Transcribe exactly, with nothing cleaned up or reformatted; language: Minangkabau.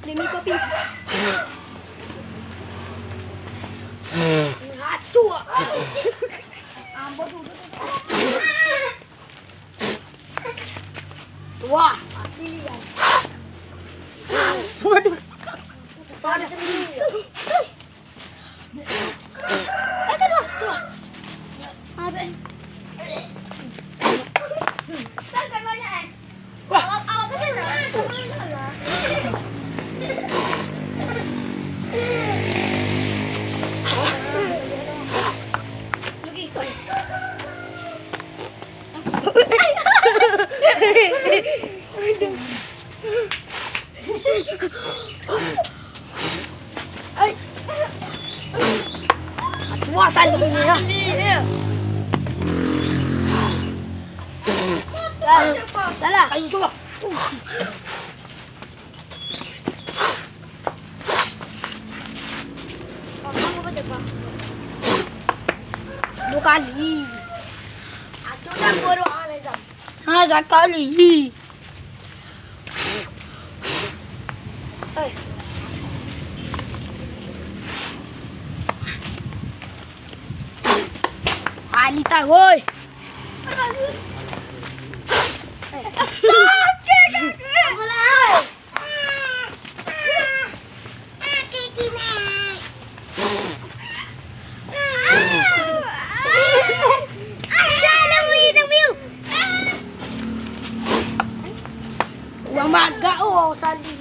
Demi kopi. Ngaco, ah. Ambo dulu. Wah. Waduh. Waduh. Puas kali ini, ya. Salah. Ayo, coba. Dua kali. Ha, sakali. Alita, woi. Sakit, kakak. Uang magak, oh, Sandi.